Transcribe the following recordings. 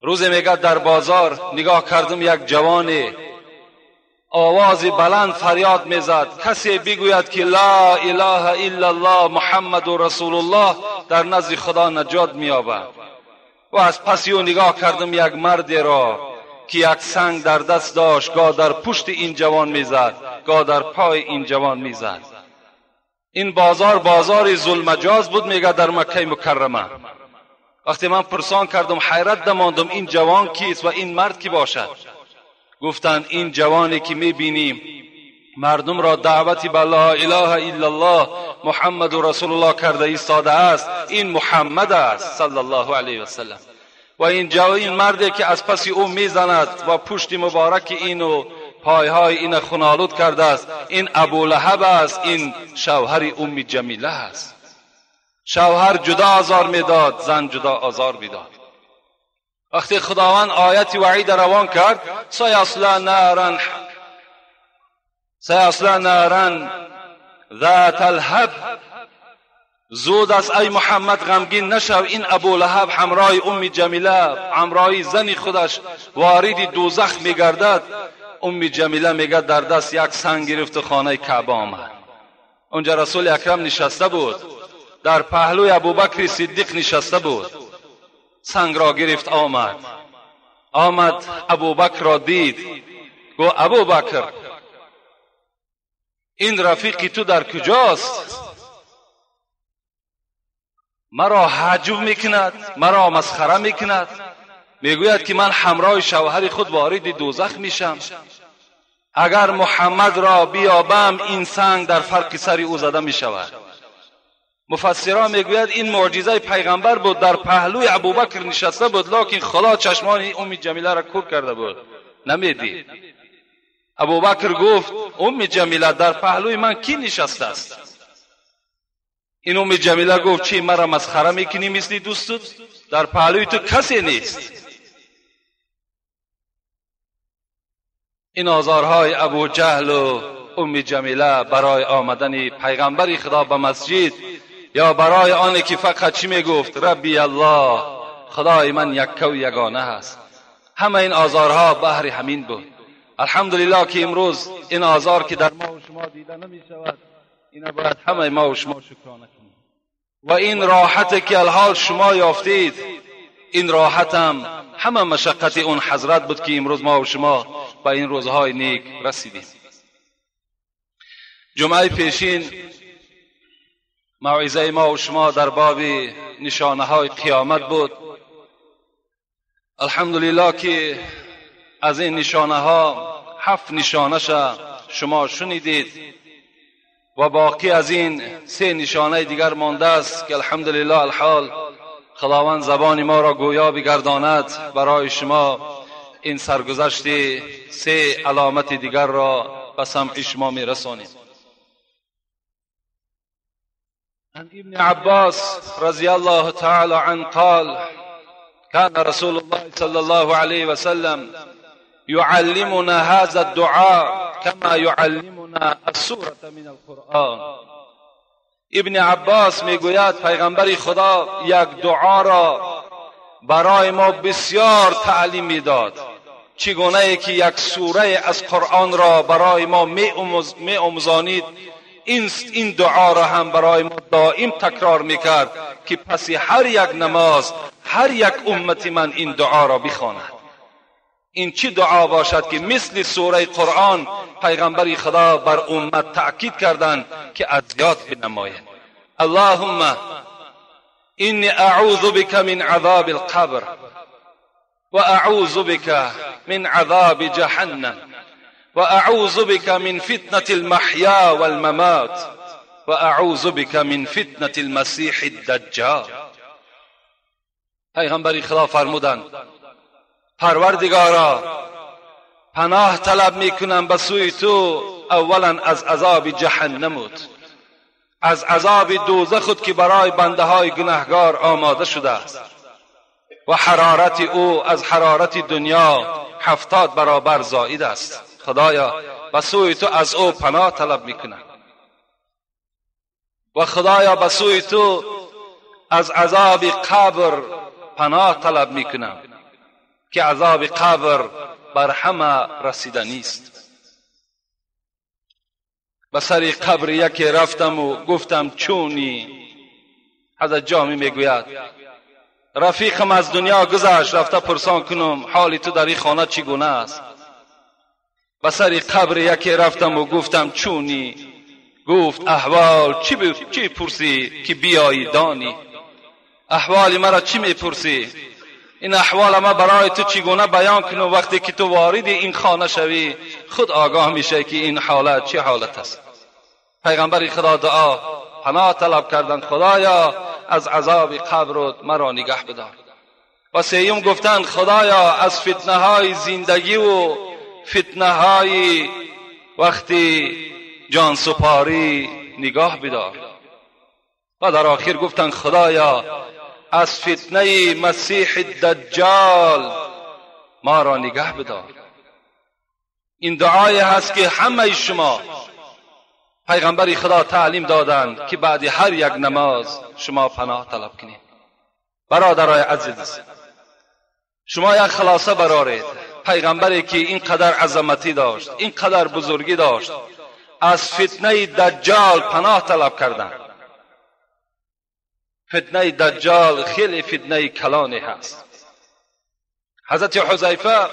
روزی میگه در بازار نگاه کردم یک جوانی آواز بلند فریاد میزد، کسی بگوید که لا اله الا الله محمد رسول الله در نزد خدا نجات مییابد. و از پس او نگاه کردم یک مردی را که یک سنگ در دست داشت، گاه در پشت این جوان میزد، گاه در پای این جوان میزد. این بازار بازار ظلمجاز بود میگه در مکه مکرمه. وقتی من پرسان کردم حیرت دماندم این جوان کیست و این مرد کی باشد؟ گفتند این جوانی که میبینیم مردم را دعوتی به لا اله الا الله محمد رسول الله کرده ایستاده است، این محمد است صلی الله علیه و سلم. و این مردی که از پس او میزند و پشت مبارک اینو پایهای این خونالود کرده است، این ابو لهب است، این شوهر ام جمیله است. شوهر جدا آزار میداد، زن جدا آزار میداد. وقتی خداوند آیت وعید روان کرد، سیصلی نارا ذات الهب، زود است ای محمد غمگین نشو، این ابو لهب همراه ام جمیله، همراه زن خودش وارد دوزخ میگردد. ام جمیله میگه در دست یک سنگ گرفت و خانه کعبه آمد. اونجا رسول اکرم نشسته بود، در پهلوی ابوبکر صدیق نشسته بود. سنگ را گرفت آمد ابوبکر را دید، گفت ابوبکر این رفیقی تو در کجاست؟ مرا هجو میکند، مرا مسخره میکند، میگوید که من همراه شوهر خود وارد دوزخ میشم، اگر محمد را بیابم این سنگ در فرق سر او زده میشود. مفسران میگوید این معجزه پیغمبر بود، در پهلوی ابوبکر نشسته بود، لکن خدا چشمان ام جمیله را کور کرده بود، نمیدید. ابوبکر گفت ام جمیله در پهلوی من کی نشسته است؟ این ام جمیله گفت چی مرا مسخره میکنی مثل دوستت؟ در پهلوی تو کسی نیست. این آزارهای ابو جهل و ام جمیله برای آمدن پیغمبر خدا به مسجد، یا برای آنی که فقط چی میگفت؟ ربی الله، خدای من یکه و یگانه است. همه این آزارها بهر همین بود. الحمدلله که امروز این آزار که در ما و شما دیده نمی شود، اینا باید همه ما و شما شکرانه کنیم. و این راحت که الحال شما یافتید، این راحت هم همه مشقت اون حضرت بود که امروز ما و شما به این روزهای نیک رسیدیم. جمعه پیشین موعظه ما و شما در باب نشانه های قیامت بود. الحمدلله که از این نشانه ها 7 نشانه شما شنیدید و باقی از این 3 نشانه دیگر مانده است که الحمدلله الحال خداوند زبان ما را گویا بگرداند برای شما این سرگذشت 3 علامت دیگر را به سمع شما میرسانیم. عن ابن عباس رضی الله تعالى عنه قال كان رسول الله صلى الله عليه وسلم يعلمنا هذا الدعاء كما يعلمنا السورة من القرآن. ابن عباس میگوید پیغمبر خدا یک دعا را برای ما بسیار تعلیم میداد، چگونه ای که یک سوره از قرآن را برای ما میآموزانید، این دعا را هم برای ما دائم تکرار میکرد که پس هر یک نماز هر یک امت من این دعا را بخواند. این چی دعا باشد که مثل سوره قرآن پیغمبر خدا بر امت تأکید کردند که از یاد بنماید. اللهم انی اعوذ بک من عذاب القبر و اعوذ بک من عذاب جهنم و اعوذ بک من فتنة المحیا والممات و اعوذ بک من فتنة المسیح الدجال. پیغمبر خدا فرمودند پروردگارا پناه طلب میکنم به سوی تو، اولا از عذاب جهنمت، از عذاب دوزخت که برای بنده های گناهگار آماده شده است و حرارت او از حرارت دنیا 70 برابر زائد است. خدایا به سوی تو از او پناه طلب میکنم. و خدایا به سوی تو از عذاب قبر پناه طلب میکنم که عذاب قبر بر همه رسیدنی است. به سر قبر یکی رفتم و گفتم چونی؟ حضرت جامی میگوید رفیقم از دنیا گذشت، رفته پرسان کنم حال تو در این خانه چگونه است. به سر قبر یکی رفتم و گفتم چونی؟ گفت احوال چی پرسی که بیایی دانی؟ احوال مرا چی میپرسی؟ این احوال ما برای تو چگونه بیان کنم؟ وقتی که تو وارد این خانه شوی خود آگاه میشه که این حالت چه حالت است. پیغمبر خدا دعا پناه طلب کردند خدایا از عذاب قبر مرا نگه بدار. و سیوم گفتند خدایا از فتنه های زندگی و فتنه های وقتی جان سپاری نگاه بدار. و در آخر گفتند خدایا از فتنه مسیح دجال ما را نگه بدار. این دعای هست که همه شما پیغمبر خدا تعلیم دادند که بعد هر یک نماز شما پناه طلب کنید. برادرای عزیز، شما یک خلاصه برارید. پیغمبری که اینقدر عظمتی داشت، اینقدر بزرگی داشت، از فتنه دجال پناه طلب کردند. فتنه دجال خیلی فتنه کلانی هست. حضرت حذیفه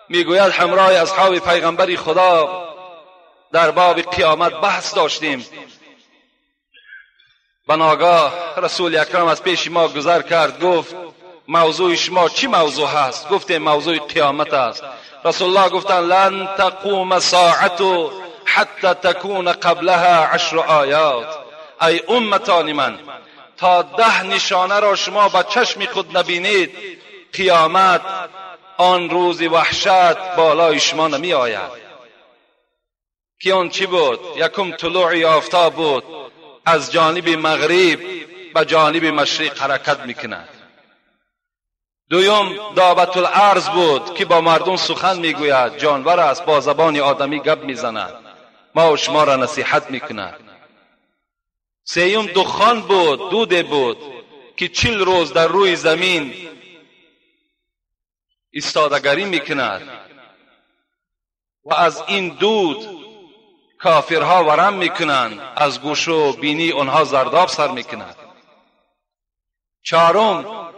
میگوید همراه اصحاب پیغمبر خدا در باب قیامت بحث داشتیم. بناگاه رسول اکرم از پیش ما گذر کرد، گفت موضوع شما چی موضوع هست؟ گفتیم موضوع قیامت است. رسول الله گفتند لن تقوم ساعت حتی تکون قبلها 10 آیات. ای امتان من، تا 10 نشانه را شما با چشم خود نبینید قیامت آن روز وحشت بالای شما نمی آید. که آن چی بود؟ یکم طلوع آفتاب بود، از جانب مغرب به جانب مشرق حرکت میکند. دوم دابت الارض بود که با مردم سخن میگوید، جانور است، با زبان آدمی گپ میزند، ما و شما را نصیحت میکند. سیوم دخان بود، دود بود که 40 روز در روی زمین ایستادگری میکند و از این دود کافرها ورم میکنند، از گوش و بینی آنها زرداب سر میکند. چهارم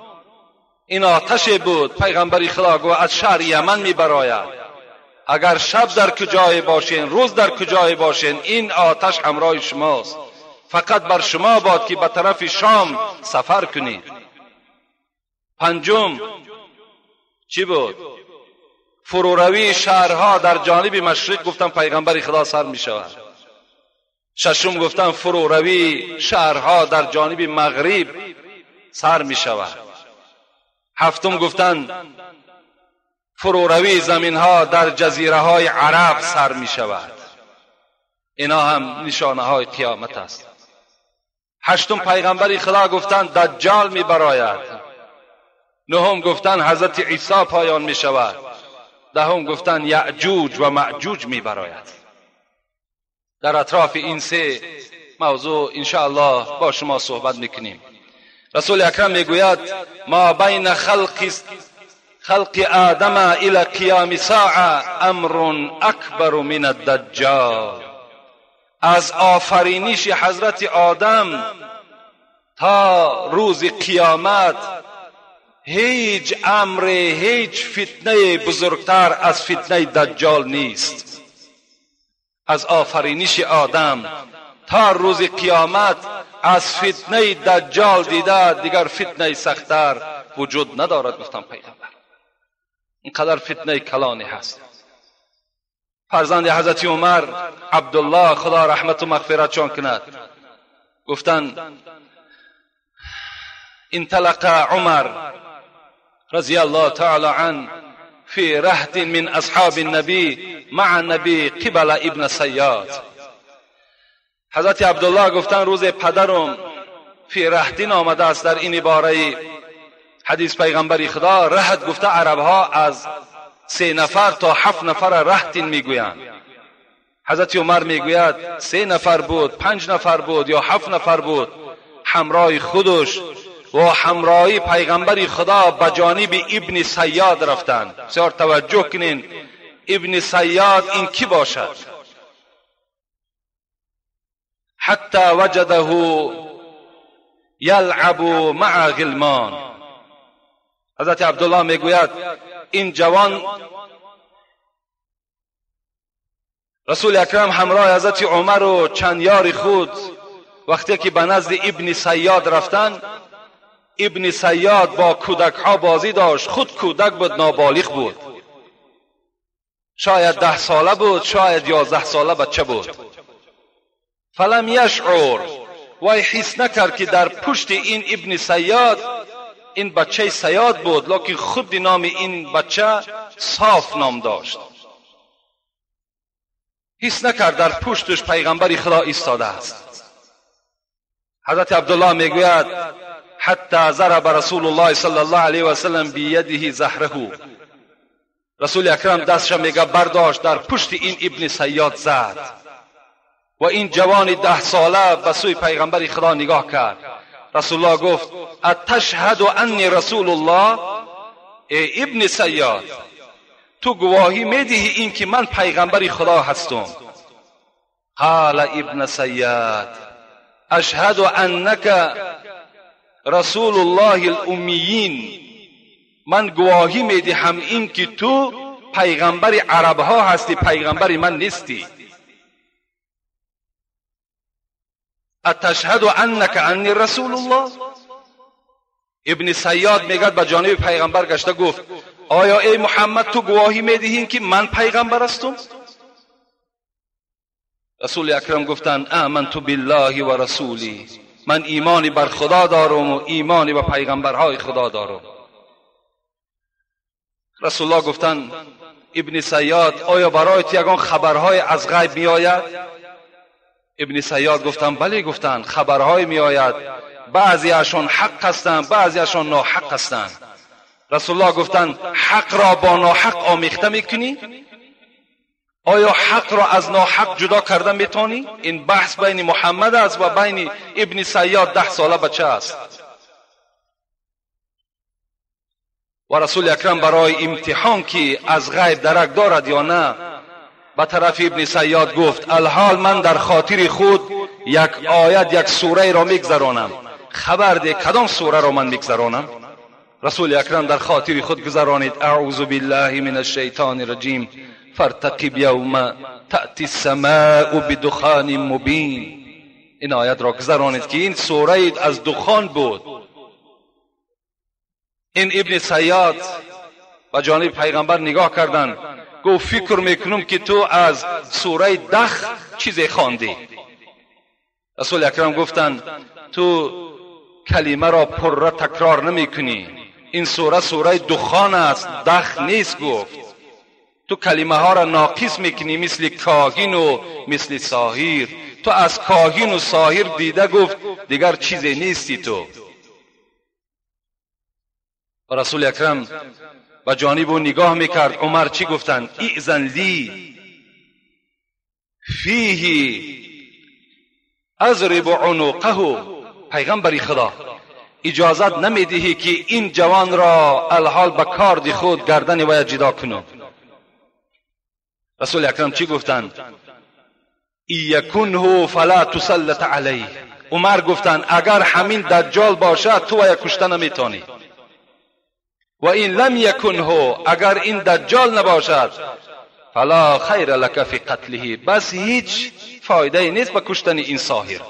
این آتش بود، پیغمبر خدا گفت از شهر یمن میبراید، اگر شب در کجای باشین روز در کجای باشین این آتش همراه شماست، فقط بر شما باد که به طرف شام سفر کنید. پنجم چی بود؟ فروروی شهرها در جانب مشرق گفتن پیغمبر خدا سر می شود. ششم گفتن فروروی شهرها در جانب مغرب سر می شود. هفتم گفتن فروروی زمینها در جزیره های عرب سر می شود. اینا هم نشانه های قیامت است. هشتم پیغمبر خدا گفتن دجال می براید. نهم گفتن حضرت عیسی پایان می شود. دهم گفتن یعجوج و معجوج می براید. در اطراف این سه موضوع انشاءالله با شما صحبت میکنیم. رسول اکرم میگوید ما بین خلق آدم الى قیام ساعه امر اکبر من الدجال. از آفرینش حضرت آدم تا روز قیامت هیچ امر، هیچ فتنه بزرگتر از فتنه دجال نیست. از آفرینش آدم تا روز قیامت از فتنه دجال دیده دیگر فتنه سخت‌تر وجود ندارد. گفتم پیغمبر اینقدر فتنه کلانی هست. فرزند حضرت عمر عبدالله خدا رحمت و مغفرتشان کند گفتند انطلق عمر رضی الله تعالی عنه في رهط من اصحاب النبی مع النبی قبل ابن صیاد. حضرت عبدالله گفتن روز پدرم فی رهطین آمده است. در این عباره حدیث پیغمبر خدا رهط گفته عربها از 3 نفر تا 7 نفر رهطین میگویند. حضرت عمر میگوید 3 نفر بود، 5 نفر بود یا 7 نفر بود، همراه خودش و همراهی پیغمبر خدا به جانب ابن صیاد رفتند. بسیار توجه کنین، ابن صیاد این کی باشد؟ حتی وجده یلعب مع غلمان. حضرت عبدالله میگوید این جوان، رسول اکرم همراه حضرت عمر و چند یار خود وقتی که به نزد ابن صیاد رفتن، ابن صیاد با کودک ها بازی داشت. خود کودک بود، نابالغ بود، شاید 10 ساله بود، شاید 11 ساله بچه بود. فلم یشعر، وی حس نکرد که در پشت این ابن صیاد، این بچه صیاد بود، لکن خود نام این بچه صاف نام داشت. حس نکرد در پشتش پیغمبر خدا ایستاده است. حضرت عبدالله میگوید حتی ضرب رسول الله صلی الله علیه و سلم بیده زهره. رسول اکرم دستش میگه برداشت، در پشت این ابن صیاد زد و این جوان 10 ساله به سوی پیغمبر خدا نگاه کرد. رسول الله گفت اتشهد انی رسول الله؟ ای ابن صیاد، تو گواهی میدهی این که من پیغمبر خدا هستم؟ قال ابن صیاد اشهد انک رسول الله الامیین. من گواهی میدهم این که تو پیغمبر عرب ها هستی، پیغمبر من نیستی. اتشهد انک انی رسول الله؟ ابن صیاد میگد به جانب پیغمبر گشته گفت آیا ای محمد تو گواهی میدهی که من پیغمبر هستم؟ رسول اکرم گفتند آمنت بالله و رسولی، من ایمانی بر خدا دارم و ایمانی به پیغمبرهای خدا دارم. رسول الله گفتند ابن صیاد آیا برایت یگان خبرهای از غیب میآید؟ ابن صیاد گفتند بله. گفتند خبرهای میآید، بعضیشان حق هستند، بعضیشان ناحق هستند. رسول الله گفتند حق را با ناحق آمیخته میکنی؟ آیا حق را از ناحق جدا کرده میتونی؟ این بحث بین محمد است و بین ابن صیاد 10 ساله بچه است. و رسول اکرم برای امتحان که از غیب درک دارد یا نه، به طرف ابن صیاد گفت الحال من در خاطر خود یک آیت، یک سوره را میگذرانم، خبر ده کدام سوره را من میگذرانم؟ رسول اکرم در خاطر خود گذرانید اعوذ بالله من الشیطان الرجیم فارتقب یوم تأتی السماء بدخان مبین. این آیت را گذرانید که این سوره از دخان بود. این ابن صیاد به جانب پیغمبر نگاه کردند، گفت فکر میکنم که تو از سوره دخ چیزی خواندی. رسول اکرم گفتند تو کلمه را پره تکرار نمیکنی، این سوره سوره دخان است، دخ نیست. گفت تو کلمه ها را ناقص میکنی، مثل کاهین و مثل ساحر. تو از کاهین و ساحر دیده، گفت دیگر چیزی نیستی تو. رسول اکرم به جانب او نگاه میکرد. عمر چی گفتند؟ ایذن لی فیه اضرب عنقه. پیغمبر خدا اجازت نمیدهی که این جوان را الحال به کارد خود گردن وی جدا کنم. رسول اکرم چی گفتند؟ یکنه فلا تسلط علیه. عمر گفتند اگر همین دجال باشد تو وی کشته نمیتونی، و این لم یکنه، اگر این دجال نباشد فلا خیر لک فی قتله، بس هیچ فایده نیست به کشتن این ساحر.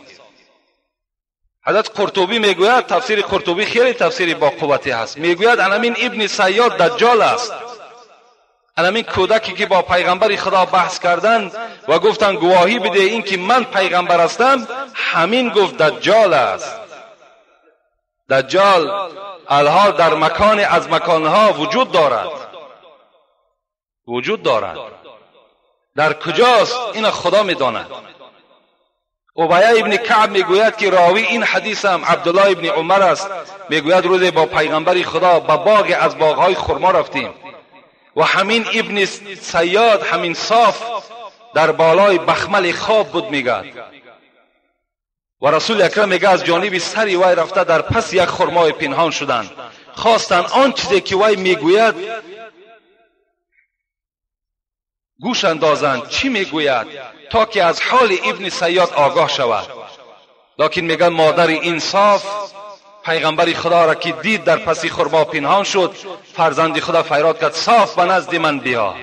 حضرت قرطبی میگوید، تفسیر قرطبی خیلی تفسیری با قوتی هست، میگوید همین ابن صیاد دجال است. همین کودکی که با پیغمبر خدا بحث کردن و گفتن گواهی بده این که من پیغمبر هستم، همین گفت دجال است. دجال الحال در مکان از مکانها وجود دارد، وجود دارد. در کجاست این خدا میداند. ابی ابن کعب میگوید که راوی این حدیث هم عبدالله ابن عمر است، میگوید روزی با پیغمبر خدا به باغ از باغهای خرما رفتیم و همین ابن صیاد، همین صاف در بالای بخمل خواب بود میگه و رسول اکرم میگه از جانب سری وی رفته در پس یک خرمای پنهان شدند. خواستند آن چیزی که وی میگوید گوش اندازند، چی میگوید، تا که از حال ابن صیاد آگاه شود. لکن میگن مادر انصاف پیغمبر خدا را که دید در پس خرما پنهان شد، فرزند خدا فریاد کرد صاف به نزد من بیا.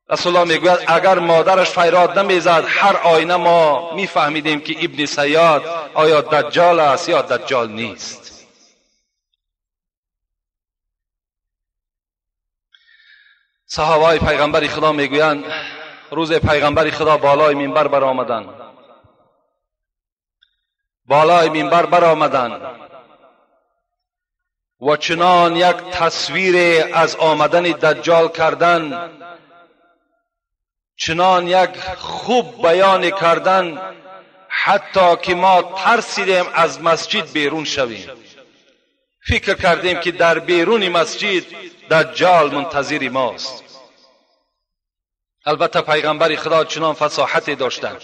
رسول الله میگوید اگر مادرش فریاد نمیزد هر آینه ما میفهمیدیم که ابن صیاد آیا دجال است یا دجال نیست. صحابه پیغمبر خدا میگویند روز پیغمبر خدا بالای منبر برآمدند، بالای منبر برآمدند و چنان یک تصویر از آمدن دجال کردن، چنان یک خوب بیان کردن، حتی که ما ترسیدیم از مسجد بیرون شویم. فکر کردیم که در بیرون مسجد دجال منتظر ماست. البته پیغمبر خدا چنان فصاحتی داشتند،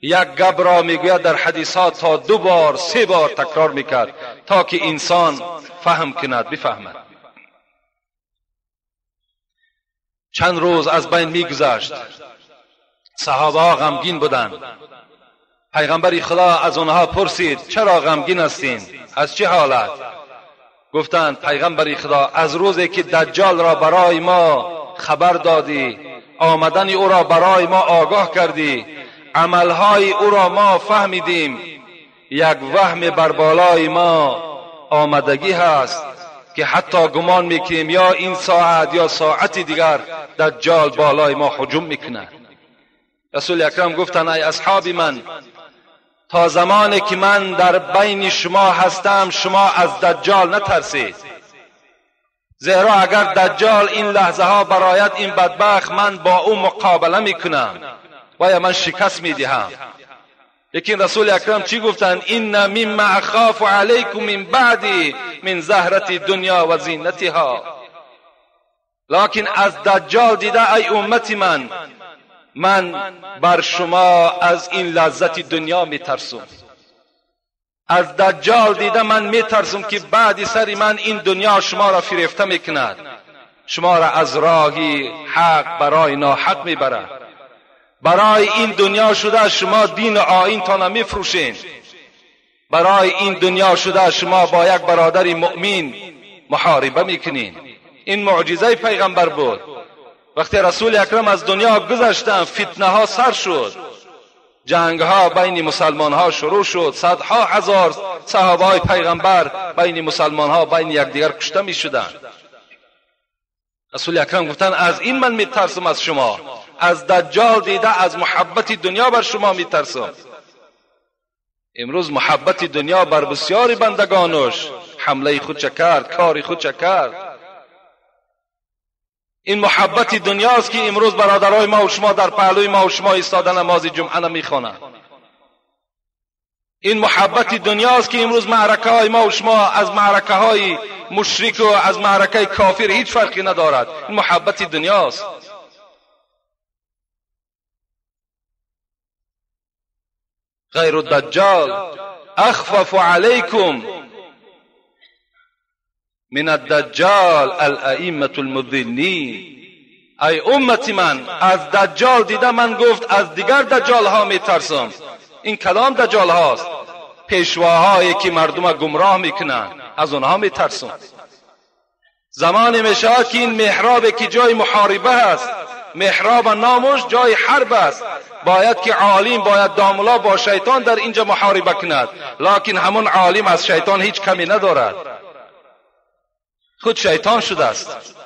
یک گپ را میگوید در حدیثات تا 2 بار 3 بار تکرار میکرد تا که انسان فهم کند، بفهمد. چند روز از بین میگذشت، صحابه ها غمگین بودند. پیغمبر خدا از آنها پرسید چرا غمگین هستین، از چه حالت؟ گفتند پیغمبر خدا از روزی که دجال را برای ما خبر دادی، آمدن او را برای ما آگاه کردی، عملهای او را ما فهمیدیم، یک وهم بر بالای ما آمدگی هست که حتی گمان میکنیم یا این ساعت یا ساعت دیگر دجال بالای ما هجوم میکند. رسول اکرم گفتند ای اصحاب من، تا زمانی که من در بین شما هستم شما از دجال نترسید، زیرا اگر دجال این لحظه ها برایت این بدبخت، من با او مقابله میکنم و یا من شکست میدهم. لیکن رسول اکرم چی گفتند؟ این مما اخاف علیکم من بعدی من زهرت دنیا و زینتها. لکن از دجال دیده ای امت من، من بر شما از این لذت دنیا میترسم. از دجال دیده من میترسم که بعد سر من این دنیا شما را فریفته میکند، شما را از راه حق برای ناحق میبرد. برای این دنیا شده شما دین و آیین تان میفروشین، برای این دنیا شده شما با یک برادر مؤمن محاربه میکنین. این معجزه پیغمبر بود. وقتی رسول اکرم از دنیا گذشتند فتنه ها سر شد، جنگ ها بین مسلمان ها شروع شد، صدها هزار صحابه های پیغمبر بین مسلمان ها بین یکدیگر کشته می شدند. رسول اکرم گفتند از این من میترسم از شما، از دجال دیده از محبت دنیا بر شما میترسم. امروز محبت دنیا بر بسیاری بندگانش حمله خود چه کرد، کار خود چه کرد. این محبت دنیاست که امروز برادرای ما و شما در پهلوی ما و شما ایستاده نماز جمعه نمیخوانند. این محبت دنیاست که امروز معرکه های ما و شما از معرکه های مشرک و از معرکه کافر هیچ فرقی ندارد. این محبت دنیاست. غیر الدجال اخفف علیکم من الدجال الائمة المضلین. ای امت من، از دجال دیده من گفت از دیگر دجال ها میترسم. این کلام دجال هاست، پیشواهایی که مردم گمراه میکنن، از اونها میترسم. زمانی میشود که این محراب که جای محاربه است، محراب نامش جای حرب است، باید که عالم، باید داملا با شیطان در اینجا محاربه کند، لکن همون عالم از شیطان هیچ کمی ندارد، خود شیطان شده است.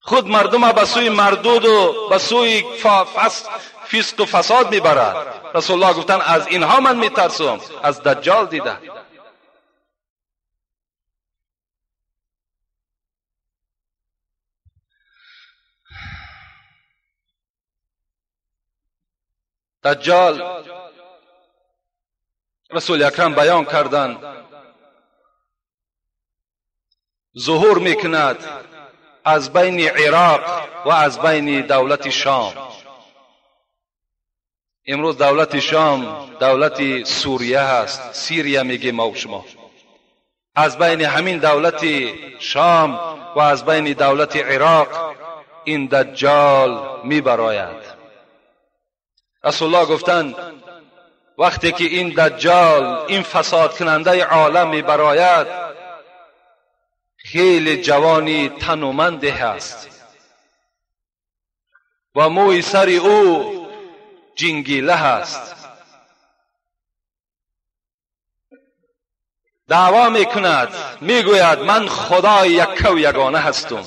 خود مردم به سوی مردود و به سوی فسق و فساد میبرد. رسول الله گفتن از اینها من میترسم، از دجال دیده. دجال رسول اکرم بیان کردند ظهور میکند، از بین عراق و از بین دولت شام. امروز دولت شام دولت سوریه هست، سیریه میگیم ما و شما. از بین همین دولت شام و از بین دولت عراق این دجال میبراید. رسول الله گفتند وقتی که این دجال، این فساد کننده عالم میبراید، خیلی جوانی تنومند هست و موی سر او جنگیله هست. دعوا میکند، میگوید من خدای یکه و یگانه هستم.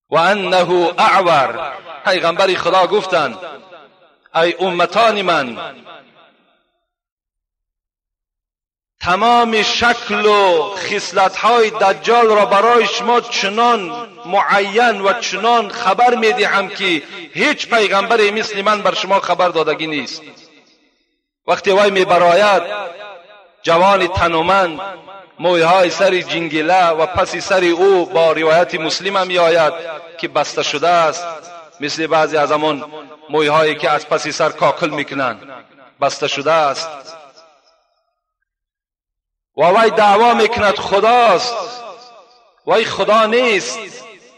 و انه اعور. پیغمبر خدا گفتند ای امتان من، تمام شکل و خصلت‌های دجال را برای شما چنان معین و چنان خبر می‌دهم که هیچ پیغمبری مثل من بر شما خبر دادگی نیست. وقتی وی میبراید، جوان تنومند، مویهای سر جنگله و پس سر او با روایت مسلم هم میآید که بسته شده است، مثل بعضی از همان مویهایی که از پس سر کاکل میکنند، بسته شده است. و وی دعوا میکند خداست، وی خدا نیست.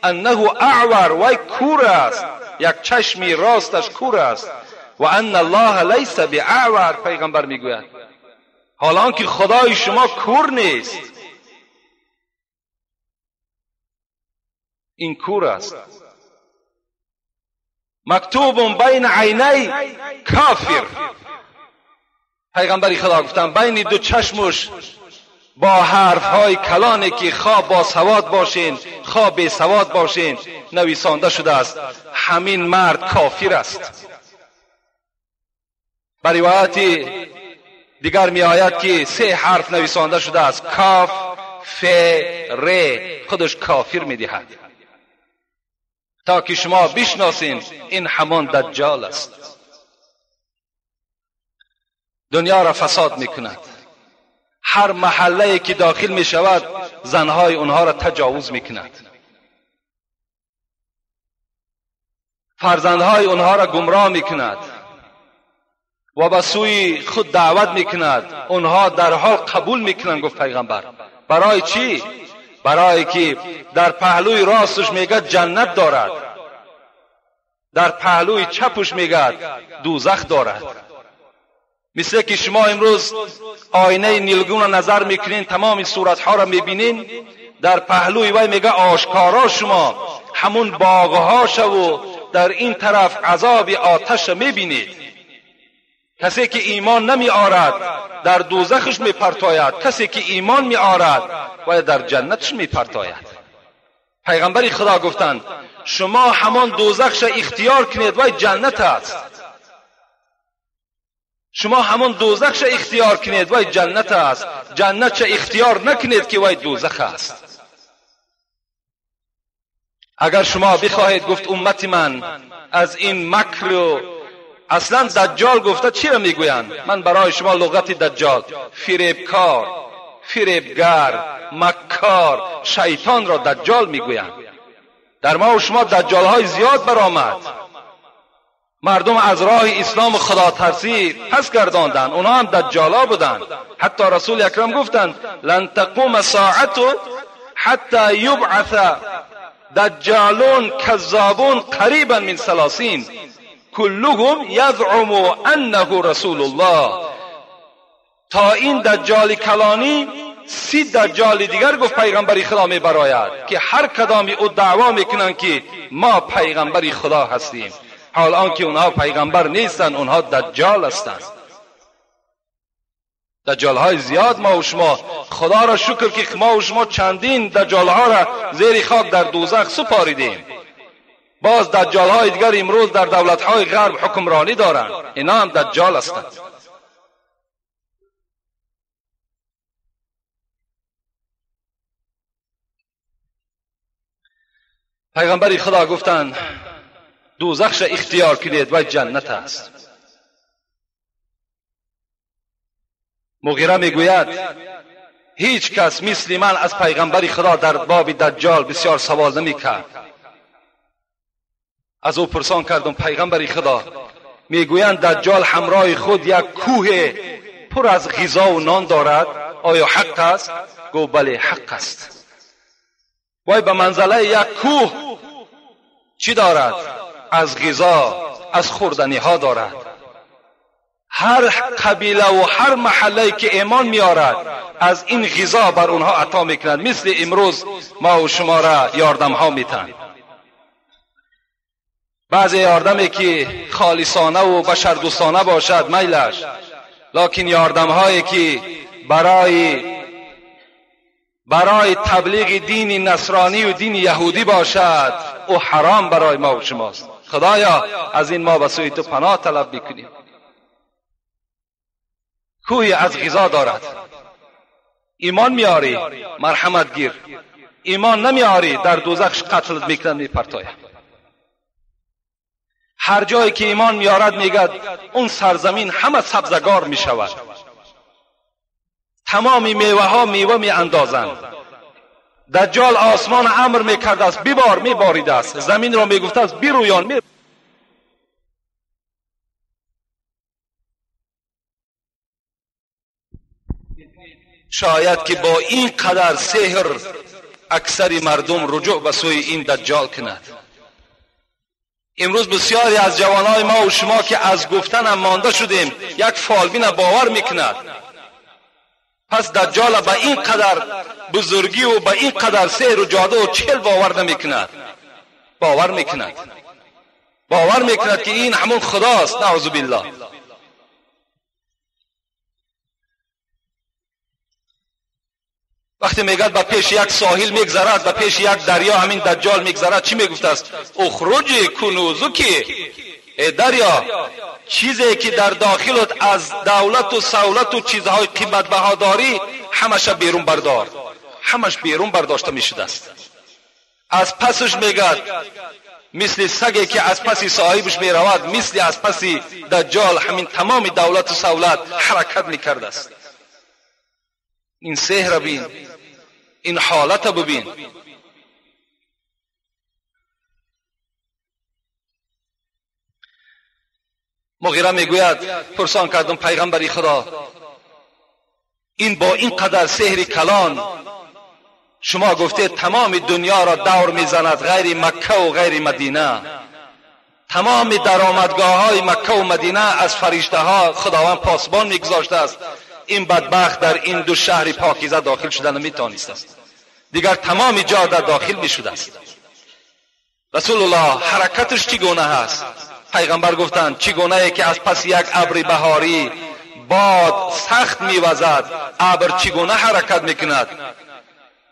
انه اعور، وی کور است، یک چشمی راستش کور است. و ان الله لیس باعور، پیغمبر میگوید حالا که خدای شما کور نیست، این کور است. مکتوب بین عینی کافر. پیغمبر خدا گفتن بین دو چشمش با حرف های کلانی که خواه با سواد باشین خواه بی سواد باشین نویسانده شده است، همین مرد کافر است. بر روایت دیگر می آید که 3 حرف نویسانده شده است، کاف ف ر، خودش کافر می دهد، تا که شما بشناسین این همان دجال است. دنیا را فساد می کند. هر محله که داخل می شود زنهای اونها را تجاوز می کند، فرزندهای اونها را گمراه می کند و به سوی خود دعوت می کند. اونها در حال قبول می کنند. گفت پیغمبر برای چی؟ برای که در پهلوی راستش میگه جنت دارد، در پهلوی چپش میگه دوزخ دارد. مثل که شما امروز آینه نیلگون را نظر میکنین، تمام صورتها را میبینین، در پهلوی وی میگه آشکارا شما همون باغها و در این طرف عذاب آتش میبینید. کسی که ایمان نمی آرد در دوزخش میپرتاید، کسی که ایمان می آرد و در جنتش میپرتاید. پیغمبر خدا گفتند شما همان دوزخش اختیار کنید و جنت است. شما همان دوزخش اختیار کنید و جنت است، جنت اختیار نکنید که وی دوزخ است. اگر شما بخواهید، گفت امت من، از این مکر و اصلا دجال گفته چی را میگویند؟ من برای شما لغت دجال، فریبکار، فریبگر، مکار، شیطان را دجال میگویند. در ما و شما دجال های زیاد برآمد. مردم از راه اسلام و خدا ترسی پس گرداندند، اونها هم دجالا بودند. حتی رسول اکرم گفتند لن تقوم ساعت حتی یبعث دجالون کذابون قریبا من 30 کلهم یزعم انه رسول الله. تا این دجال کلانی 30 دجال دیگر گفت پیغمبر خدا می براید که هر کدامی او دعوا میکنند که ما پیغمبر خدا هستیم، حال آنکه اونها پیغمبر نیستند، اونها دجال هستند. دجال های زیاد ما و شما، خدا را شکر که ما و شما چندین دجال ها را زیر خاک در دوزخ سپاریدیم. باز دجال های دیگر امروز در دولت های غرب حکمرانی دارند، اینا هم دجال هستند. پیغمبر خدا گفتند دوزخش اختیار کنید و جنت است. مغیره میگوید هیچ کس مثل من از پیغمبر خدا در باب دجال بسیار سوال نمیکرد. از او پرسان کردم پیغمبر خدا، میگویند دجال همراه خود یک کوه پر از غذا و نان دارد، آیا حق است؟ گفت بله حق است. وای به منزله یک کوه چی دارد؟ از غذا، از خوردنی ها دارد. هر قبیله و هر محله که ایمان میارد از این غذا بر اونها عطا میکند، مثل امروز ما و شما را یاردم ها میتن. بعضی یاردمی که خالصانه و بشردوستانه باشد میلش، لکن یاردم هایی که برای تبلیغ دین نصرانی و دین یهودی باشد او حرام برای ما و شماست. خدایا از این ما به سوی تو پناه طلب میکنیم. کوهی از غذا دارد، ایمان میاری مرحمت گیر، ایمان نمیاری در دوزخ قتل میکنن میپرتاید. هر جایی که ایمان میارد میگد اون سرزمین همه سبزگار میشود، تمام میوه ها میوه می اندازند. دجال آسمان امر میکرد است بیبار، میبارید است، زمین را میگفت است بیرویان می. شاید که با این قدر سحر اکثر مردم رجوع به سوی این دجال کند. امروز بسیاری از جوانای ما و شما که از گفتن هم مانده شدیم یک فالبین باور میکند. پس دجال به این قدر بزرگی و به این قدر سحر و جادو و چل باور نمیکند، باور میکند، باور میکند که این همون خداست، نعوذ بالله. وقتی میگد به پیش یک ساحل میگذرد، به پیش یک دریا همین دجال میگذرد، چی میگفت است؟ اخرج کنوزکی، ای دریا، چیزی که در داخلت از دولت و سولت و چیزهای قیمت بها داری همش بیرون بردار. همش بیرون برداشته میشده است. از پسش میگد مثل سگی که از پس صاحبش میرود، مثل از پس دجال همین تمام دولت و سولت حرکت میکرده است. این سحر بین، این حالت ببین. مغیره میگوید پرسان کردم پیغمبری خدا، این با این قدر سحر کلان شما گفته تمام دنیا را دور میزند غیر مکه و غیر مدینه، تمام درآمدگاه های مکه و مدینه از فرشته ها خداوند پاسبان میگذاشته است، این بدبخت در این دو شهر پاکیزه داخل شده نمیتوانست است، دیگر تمام جا در داخل میشده است. رسول الله حرکتش چگونه هست؟ پیغمبر گفتند چگونه که از پس یک ابر بهاری باد سخت میوزد، ابر چگونه حرکت میکند،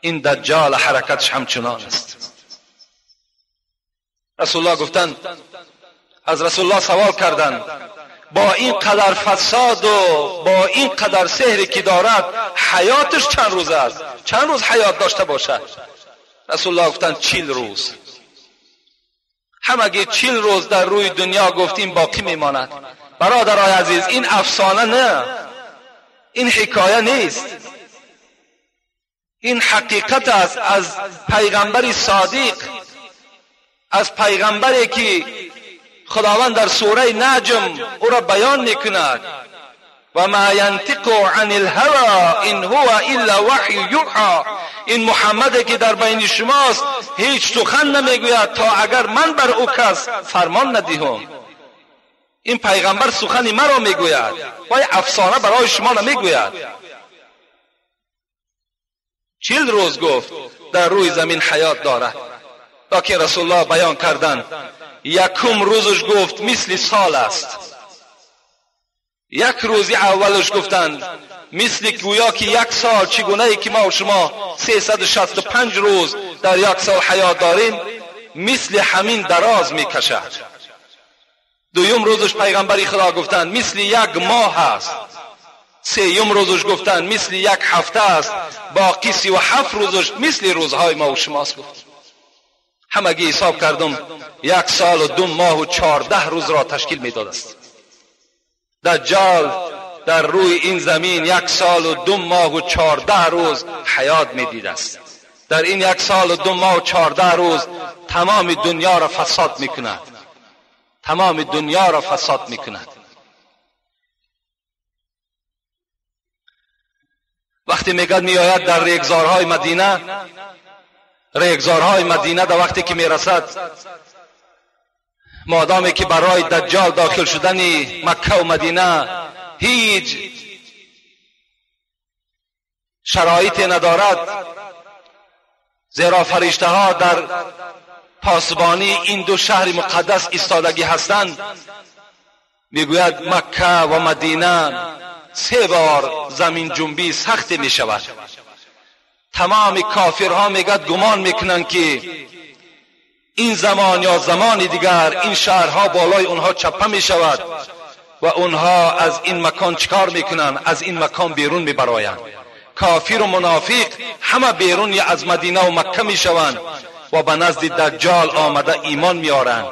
این دجال حرکتش همچنان است. رسول الله گفتند، از رسول الله سوال کردند با این قدر فساد و با این قدر سحری که دارد حیاتش چند روز است؟ چند روز حیات داشته باشد؟ رسول الله گفتند 40 روز. همگی 40 روز در روی دنیا گفتیم باقی میماند. برادرای عزیز، این افسانه نه، این حکایه نیست، این حقیقت است از پیغمبر صادق، از پیغمبری که خداوند در سوره نجم او را بیان میکند: و ما ینطق عن الهوى ان هو الا وحی یوحی. این محمد که در بین شماست هیچ سخن نمیگوید تا اگر من بر او کس فرمان ندهم. این پیغمبر سخن مرا میگوید و افسانه برای شما نمیگوید. 40 روز گفت در روی زمین حیات دارد. لکن رسول الله بیان کردند یکم روزش گفت مثل سال است. یک روزی اولش گفتند مثل گویا که یک سال، چگونه ای که ما و شما 365 روز در یک سال حیات داریم، مثل همین دراز میکشد. دویم روزش پیغمبر خدا گفتند مثل یک ماه است. سیوم روزش گفتند مثل یک هفته است. باقی 37 روزش مثل روزهای ما و شماست. گفت همگی حساب کردم 1 سال و 2 ماه و 14 روز را تشکیل میداد است. دجال در روی این زمین 1 سال و 2 ماه و 14 روز حیات میدید است. در این 1 سال و 2 ماه و 14 روز تمام دنیا را فساد میکند، تمام دنیا را فساد میکند. وقتی میگد میآید در ریگزارهای مدینه، ریگزارهای مدینه در وقتی که میرسد، مادامی که برای دجال داخل شدن مکه و مدینه هیچ شرایطی ندارد، زیرا فرشته ها در پاسبانی این دو شهر مقدس ایستادگی هستند. میگوید مکه و مدینه 3 بار زمین جنبی سخت می شود. تمام کافرها میگد گمان میکنند که این زمان یا زمان دیگر این شهرها بالای اونها چپه می شود و اونها از این مکان چکار میکنند؟ از این مکان بیرون میبرایند. کافر و منافق همه بیرون یا از مدینه و مکه میشوند و به نزد دجال آمده ایمان میارند.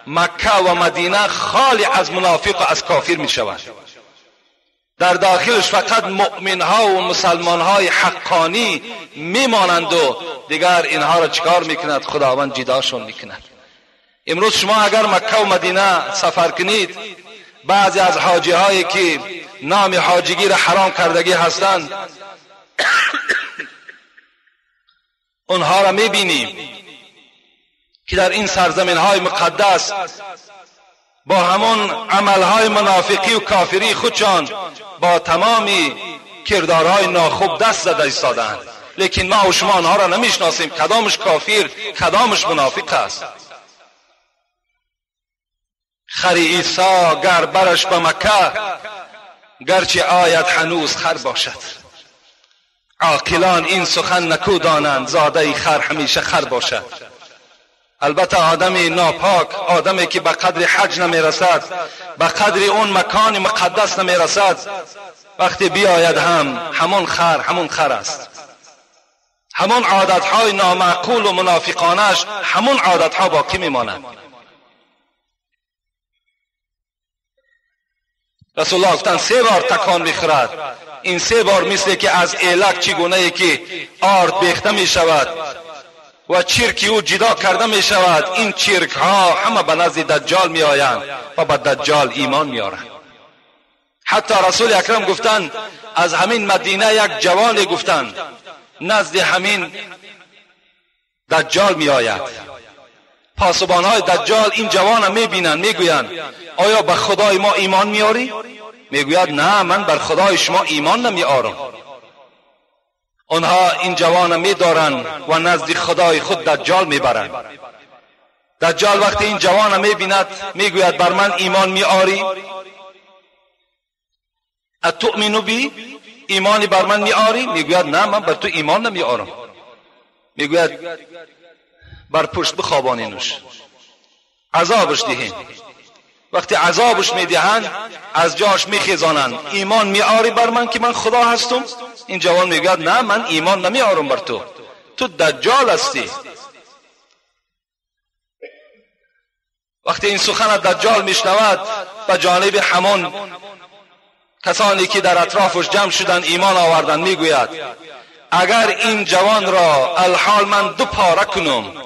مکه و مدینه خالی از منافق و از کافر میشوند. در داخلش فقط مؤمن ها و مسلمان های حقانی میمانند و دیگر اینها را چکار میکند؟ خداوند جداشون میکند. امروز شما اگر مکه و مدینه سفر کنید، بعضی از حاجی هایی که نام حاجیگی را حرام کردگی هستند، اونها را میبینیم که در این سرزمین های مقدس با همون عملهای منافقی و کافری خودشان با تمامی کردارهای ناخوب دست زده ایستادند. لیکن ما و شما آنها را نمیشناسیم، کدامش کافر کدامش منافق است. خر عیسی گر برش به مکه، گرچه آید هنوز خر باشد. عاقلان این سخن نکو دانند، زاده خر همیشه خر باشد. البته آدم ناپاک، آدمی که به قدر حج نمیرسد، به قدر اون مکان مقدس نمیرسد، وقتی بیاید هم همون خر همون خر است. همون عادتهای نامعقول و منافقانش همون عادتها باقی میماند. رسول الله گفتند 3 بار تکان میخورد. این 3 بار مثل که از ایلک چگونه ای که آرد بیخته میشود و چرکی او جدا کرده می شود، این چرک ها همه به نزد دجال می آیند و به دجال ایمان می آرند. حتی رسول اکرم گفتند از همین مدینه یک جوانی گفتند نزد همین دجال می آید. پاسبان های دجال این جوان می بینند، می گویند آیا به خدای ما ایمان می آری؟ می گوید نه، من بر خدای شما ایمان نمی آرم. آنها این جوان می دارند و نزد خدای خود دجال می برند. دجال وقتی این جوان می بیند می گوید بر من ایمان می آری؟ اتؤمن بی؟ ایمانی بر من می آری؟ می گوید نه، من بر تو ایمان نمی آرم. می گوید بر پشت بخوابانینش، عذابش دهین. وقتی عذابش میدهند از جاش میخیزانند. ایمان میآری بر من که من خدا هستم؟ این جوان میگوید نه، من ایمان نمیآرم بر تو، تو دجال هستی. وقتی این سخن دجال میشنود به جانب همان کسانی که در اطرافش جمع شدن ایمان آوردن میگوید اگر این جوان را الحال من 2 پاره کنم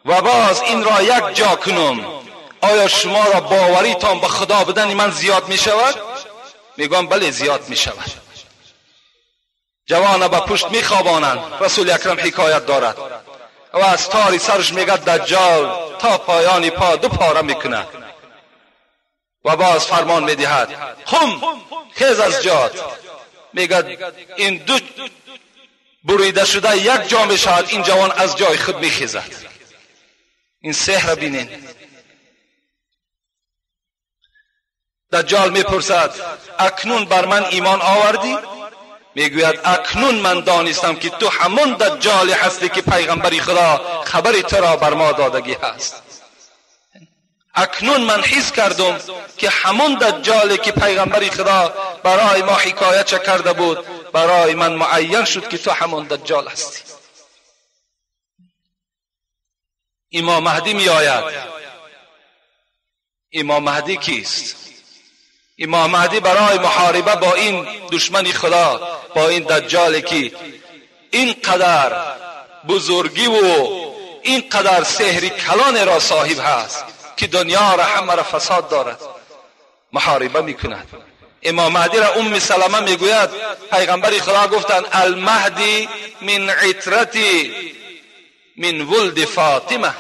و باز این را یک جا کنم، آیا شما را باوریتان به خدا بدن من زیاد می شود؟ میگم بله زیاد می شود. جوان به پشت می خوابانند. رسول اکرم حکایت دارد و از تاری سرش میگه دجال تا پایان پا 2 پاره میکند و باز فرمان میدهد قم، خیز از جات. میگه این 2 بریده شده یک جا می شود. این جوان از جای خود میخیزد. این سحر بینین. دجال میپرسد اکنون بر من ایمان آوردی؟ میگوید اکنون من دانستم که تو همون دجالی هستی که پیغمبر خدا خبر تو را بر ما دادگی هست. اکنون من حس کردم که همون دجالی که پیغمبر خدا برای ما حکایت کرده بود، برای من معین شد که تو همون دجال هستی. امام مهدی می آید. امام مهدی کیست؟ امام مهدی برای محاربه با این دشمن خدا، با این دجالی که اینقدر بزرگی و اینقدر سحر کلان را صاحب هست که دنیا را همه را فساد دارد، محاربه میکند. امام مهدی را ام سلمه میگوید پیغمبر خدا گفتند المهدی من عترتی من ولد فاطمه،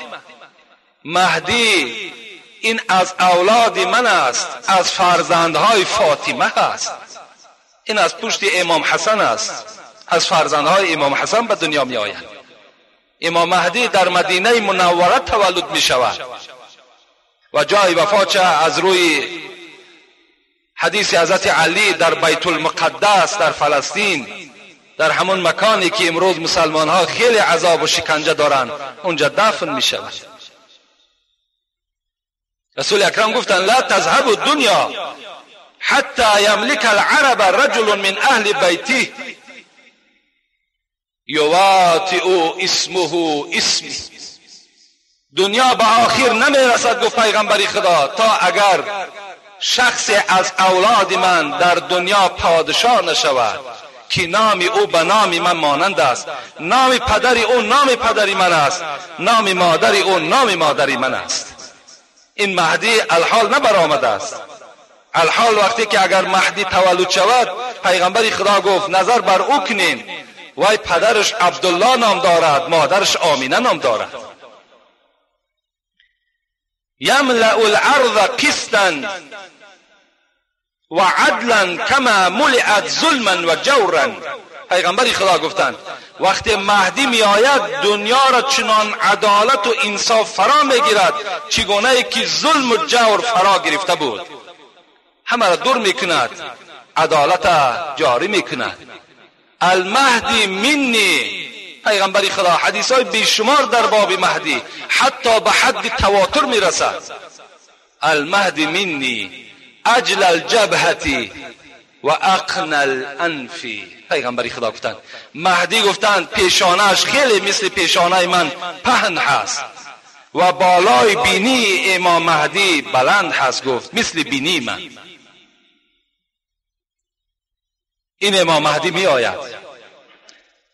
مهدی این از اولاد من است، از فرزندهای فاطمه است. این از پشت امام حسن است، از فرزندهای امام حسن به دنیا می آید. امام مهدی در مدینه منوره تولد می شود و جای وفاتش از روی حدیث حضرت علی در بیت المقدس در فلسطین، در همون مکانی که امروز مسلمان ها خیلی عذاب و شکنجه دارند، اونجا دفن می شود. رسول اکرم گفتند لا تذهب الدنیا حتی یملک العرب رجل من اهل بیته یواطئ اسمه اسمی. دنیا به آخر نمیرسد، گفت پیغمبر خدا، تا اگر شخص از اولاد من در دنیا پادشاه نشود که نام او به نام من مانند است، نام پدر او نام پدر من است، نام مادر او نام مادر من است. این مهدی الحال نبرآمده است. الحال وقتی که اگر مهدی تولد شود، پیغمبر خدا گفت نظر بر او کنیم، وای پدرش عبدالله نام دارد، مادرش آمینه نام دارد. یملأ الارض قسطا و عدلا کما ملئت ظلما و جورا. پیغمبر خدا گفتند وقتی مهدی می آید دنیا را چنان عدالت و انصاف فرا می گیرد چگونه که ظلم و جور فرا گرفته بود. همه را دور می کند، عدالت جاری می کند. المهدی منی، پیغمبر خدا حدیث های بیشمار در باب مهدی حتی به حد تواتر می رسد. المهدی منی اجل الجبهتی و اقن الانف. پیغمبر خدا گفتند مهدی گفتند پیشانه‌اش خیلی مثل پیشانه من پهن هست و بالای بینی امام مهدی بلند هست، گفت مثل بینی من. این امام مهدی می آید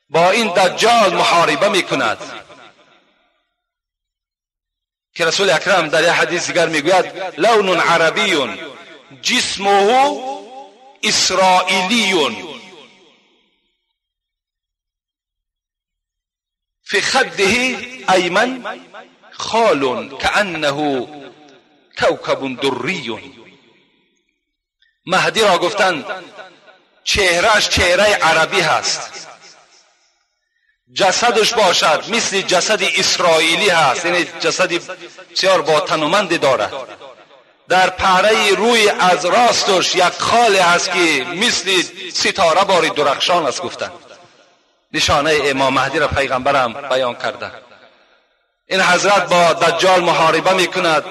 با این دجال محاربه می کند که رسول اکرم در یک حدیث دیگر می گوید لون عربی جسمه اسرائیلی فی خده ایمن خال کأنه کوکب دری. مهدی را گفتند چهرهش چهره عربی هست، جسدش باشد مثل جسد اسرائیلی هست، یعنی جسد بسیار با تنومند دارد. در پهره روی از راستش یک خال هست که مثل ستاره باری درخشان است. گفتند نشانه امام مهدی را پیغمبرم بیان کرده. این حضرت با دجال محاربه میکند،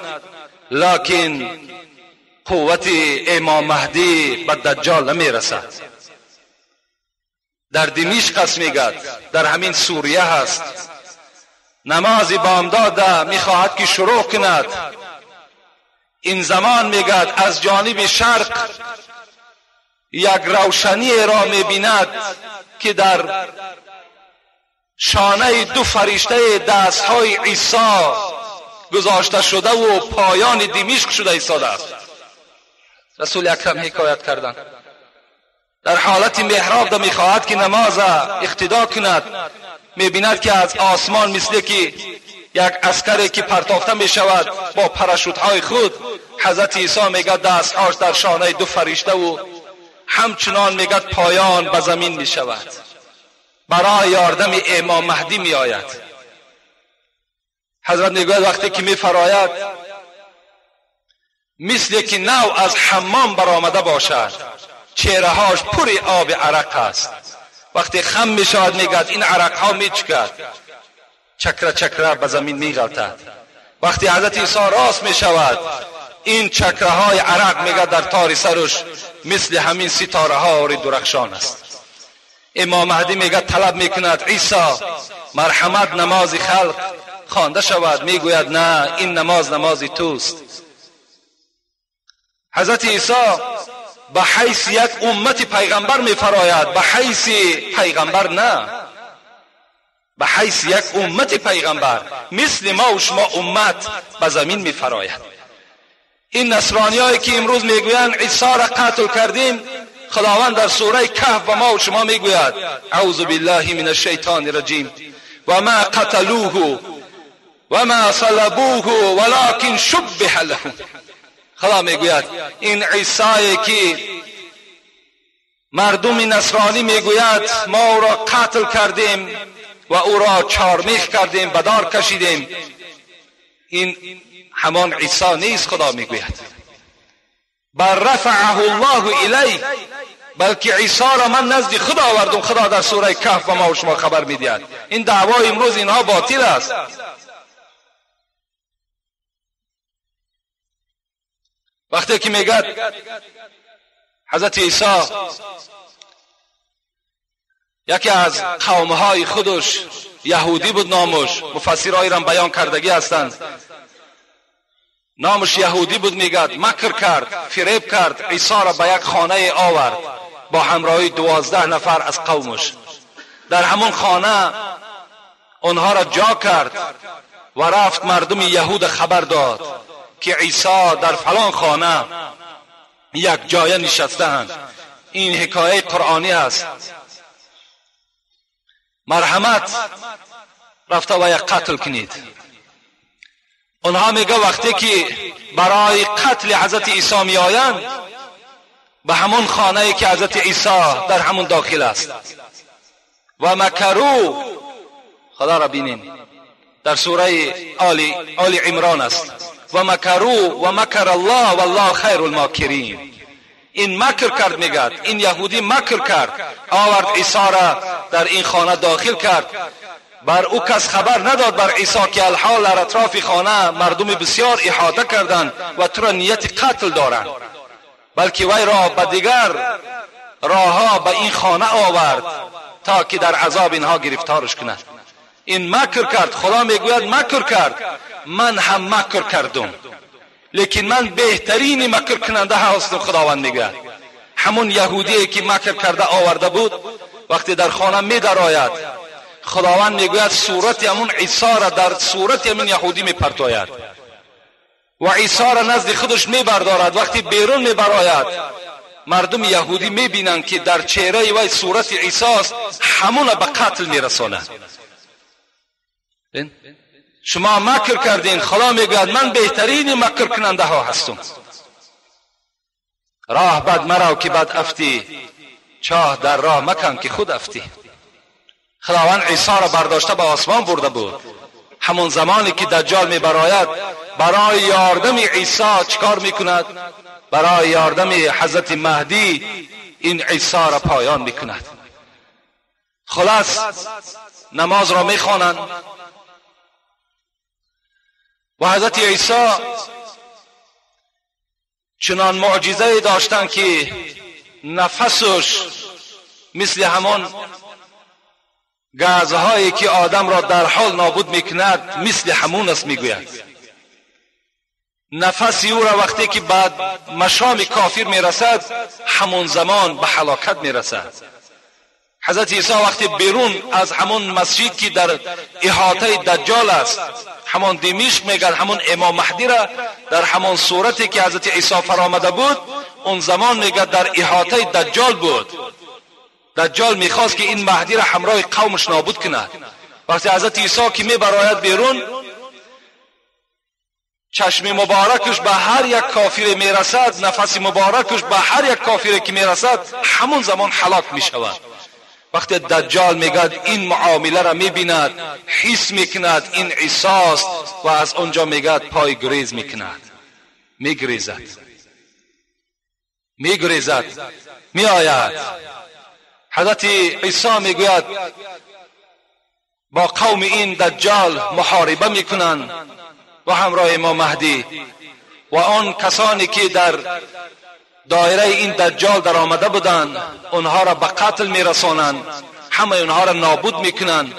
لکن قوت امام مهدی به دجال نمیرسد. در دمشق است میگد، در همین سوریه هست. نماز بامداد میخواهد که شروع کند. این زمان میگد از جانب شرق یک روشنی را میبیند که در شانه دو فرشته دستهای عیسی گذاشته شده و پایان دمشق شده ایستاده است. رسول اکرم حکایت کردند در حالت محراب میخواهد که نماز اقتدا کند، میبیند که از آسمان مثل که یک عسکری که پرتافته میشود با پراشوتهای خود، حضرت عیسی میگه دستهاش در شانه دو فرشته و همچنان میگه پایان به زمین میشود. برای یاردم امام مهدی میآید. حضرت میگوید وقتی که میفراید مثل که نو از حمام برآمده باشد، چهرههاش پر آب عرق است. وقتی خم میشود میگد این عرقها میچکد، چکره چکره به زمین میغلطد. وقتی حضرت عیسی راست میشود این چکره های عرق میگد در تار سرش مثل همین ستاره ها درخشان است. امام مهدی میگه طلب میکند عیسی مرحمت نماز خلق خوانده شود. میگوید نه، این نماز نماز توست. حضرت عیسی به حیث یک امت پیغمبر میفراید، به حیث پیغمبر نه، به حیث یک امت پیغمبر مثل ما و شما امت به زمین میفراید. این نصرانی که امروز میگویند عیسی را قتل کردیم، خداوند در سوره کهف به ما و شما میگوید اعوذ بالله من الشیطان الرجیم و ما قتلوه و ما صلبوه ولکن شبه لهم. خدا میگوید این عیسی که مردم نصرانی میگوید ما او را قتل کردیم و او را چارمیخ کردیم، به دار کشیدیم، این همان عیسی نیست. خدا میگوید بل رفعه الله الیه، بلکه عیسی را من نزد خدا آوردم. خدا در سوره کهف به ما و شما خبر میدهد. این دعوای امروز اینها باطل است. وقتی که میگد حضرت عیسی یکی از قومهای خودش یهودی بود، نامش مفسرهای را بیان کردگی هستند، نامش یهودی بود، میگد مکر کرد، فریب کرد، عیسی را به یک خانه آورد با همراهی 12 نفر از قومش. در همون خانه آنها را جا کرد و رفت مردم یهود خبر داد که عیسی در فلان خانه یک جای نشسته‌اند. این حکایه قرآنی است. مرحمت رفته و یک قتل کنید. آنها میگه وقتی که برای قتل حضرت عیسی میآیند به همون خانه که حضرت عیسی در همون داخل است و مکرو، خدا را بینین در سوره آل عمران است، و مکرو و مکر الله والله خیر الماکرین. این مکر کرد، میگد این یهودی مکر کرد، آورد عیسی را در این خانه داخل کرد، بر او کس خبر نداد بر عیسی که الحال در اطراف خانه مردم بسیار احاطه کردند و تو را نیت قتل دارند، بلکه وی را به دیگر راهها به این خانه آورد تا که در عذاب اینها گرفتارش کند. این مکر کرد، خدا میگوید مکر کرد، من هم مکر کردم، لیکن من بهترین مکر کننده هستم. خداوند میگوید همون یهودی که مکر کرده آورده بود وقتی در خانه میدرآید، خداوند میگوید صورت همون عیسی را در صورت همون یهودی میپرتاید و عیسی را نزد خودش میبردارد. وقتی بیرون میبراید مردم یهودی میبینند که در چهره وی صورت عیسی است، همون به قتل میرساند. شما مکر کردین، خدا میگوید من بهترین مکر کننده ها هستم. راه بد مرا که بد افتی، چاه در راه مکن که خود افتی. خداوند عیسی را برداشته به آسمان برده بود. همون زمانی که دجال میبراید برای یاردم عیسی چکار میکند؟ برای یاردم حضرت مهدی این عیسی را پایان میکند. خلاص نماز را میخوانند و حضرت عیسی چنان معجزه داشتند که نفسش مثل همان گازهایی که آدم را در حال نابود میکند مثل همون است. میگوید نفس او را وقتی که بعد مشام کافر میرسد همون زمان به هلاکت میرسد. حضرت عیسی وقتی بیرون از همون مسجد که در احاطه دجال است، همون دمشق میگن، همون امام مهدی را در همون صورتی که حضرت عیسی فرامده بود اون زمان میگه در احاطه دجال بود. دجال میخواست که این مهدی را همراه قومش نابود کند. وقتی حضرت عیسی که میبراید بیرون، چشم مبارکش به هر یک کافر میرسد، نفس مبارکش به هر یک کافر که میرسد همون زمان هلاک میشود. وقتی دجال میگد این معامله را میبیند، حس میکند این عیسی است و از آنجا میگد پای گریز میکند، میگریزد، میگریزد، میآید. حضرت عیسی میگوید با قوم این دجال محاربه میکنند و همراه امام مهدی و آن کسانی که در دایره این دجال در آمده بودند آنها را به قتل میرسانند، همه آنها را نابود میکنند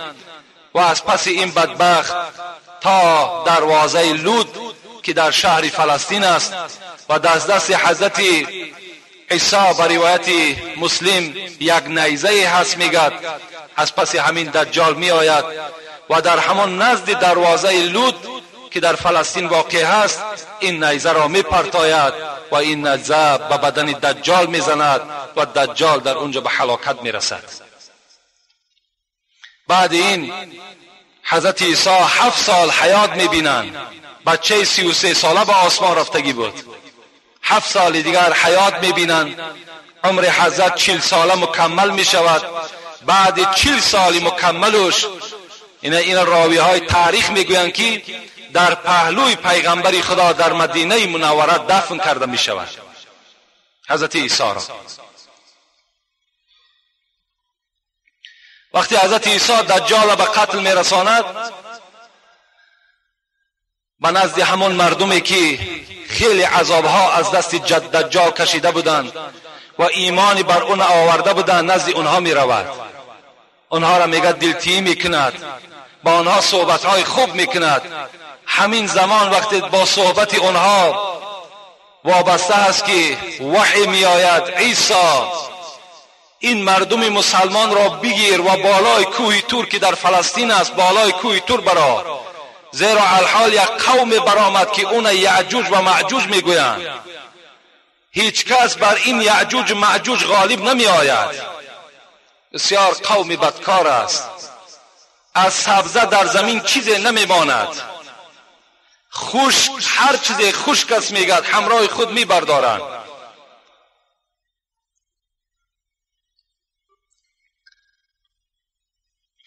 و از پس این بدبخت تا دروازه لود که در شهر فلسطین است و در دست حضرت عیسی به روایت مسلم یک نیزه هست، میگد از پس همین دجال می آید و در همان نزد دروازه لود که در فلسطین واقع هست این نیزه را می پرتاید و این نیزه به بدن دجال می زند و دجال در اونجا به هلاکت می رسد. بعد این حضرت عیسی 7 سال حیات می بینند. بچه 33 ساله به آسمان رفتگی بود. 7 سال دیگر حیات می بینند. عمر حضرت 40 ساله مکمل می شود. بعد 40 سال مکملش این راوی های تاریخ می گویند که در پهلوی پیغمبر خدا در مدینه منوره دفن کرده می شود حضرت عیسی را. وقتی حضرت عیسی دجال به قتل می رساند، به نزد همون مردمی که خیلی عذابها از دست دجال کشیده بودند و ایمانی بر اون آورده بودند، نزد اونها می رود. اونها را میگه دلتیمی میکند، با آنها صحبتهای خوب میکند. همین زمان وقتی با صحبت اونها وابسته است که وحی میآید، عیسی این مردم مسلمان را بگیر و بالای کوه تور که در فلسطین است، بالای کوه تور برا، زیرا الحال یک قوم برآمد که اون یعجوج و معجوج میگویند. هیچ کس بر این یعجوج و معجوج غالب نمی آید. بسیار قوم بدکار است. از سبزه در زمین چیزی نمیماند. خشک، هر چیز خشک است میگد همراه خود میبردارند.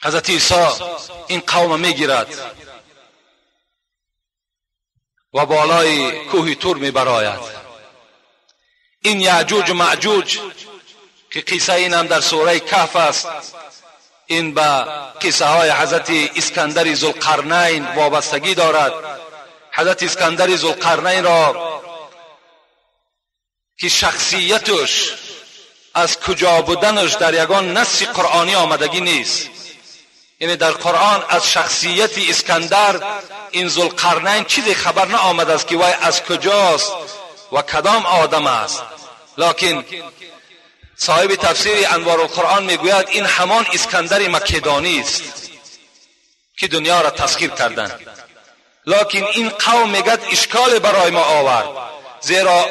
حضرت عیسی این قوم میگیرد و بالای کوه تور میبراید. این یعجوج و معجوج که قصه این هم در سوره کهف است، این به قصه های حضرت اسکندر ذوالقرنین وابستگی دارد. حضرت اسکندر ذوالقرنین را که شخصیتش از کجا بودنش در یگان نص قرآنی آمدگی نیست، یعنی در قرآن از شخصیت اسکندر این ذوالقرنین چیزی خبر نه آمده است که وی از کجاست و کدام آدم است. لکن صاحب تفسیر انوار القرآن میگوید این همان اسکندر مکدانی است که دنیا را تسخیر کردند. لکن این قوم میگد اشکال برای ما آورد، زیرا